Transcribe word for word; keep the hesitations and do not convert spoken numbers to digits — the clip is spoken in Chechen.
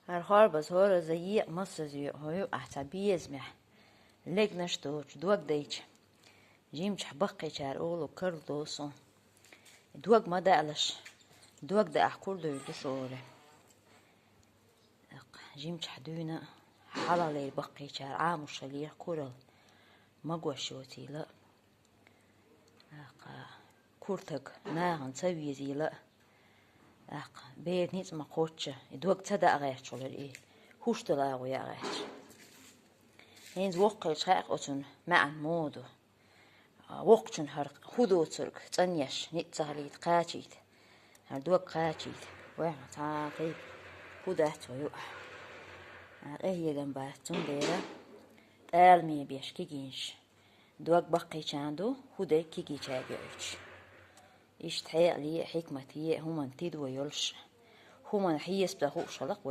ХӀара хорбаз хӀораза екъа массаза йоьу, хӀо юкъахь цхьа безамехь. Легнаш доцуш, дог дайча. Жимчохь баккхийчара олу карладо суна. Дог ма даалаш, дог даахь кур дуьйр ду шуьра. ТӀаккха жимчохь дуьйна хьалалера баккхийчара Ӏамош хилира куралла. Магош йоцийла. ТӀаккха куртаг нахана ца везийла. ТӀаккха бер ницкъ ма кхоччу, и дог ца даа гӀерташ хилира и, хӀуш дала агӀо яа гӀерташ. ХӀинца воккхачу хаьа оцунна маьӀна муха ду. Воккхачунна хӀара хӀун доцург цӀанъеш ницкъ ца хилийта кхачийта. ХӀара дог кхачийта. Вайхьа цхьа а тайпа хӀун дац хӀо юкъахь. Къахьегам бац, цундела тӀаламе беш кегийнаш. Дог баккхийчарна ду, хӀун дерг кегийчаьрга йоуьйтуш. Иштта хьекъале а, хьикмате а, хӀуманна тидам йолуш, хӀуманна хьесап дан хууш хилла-кх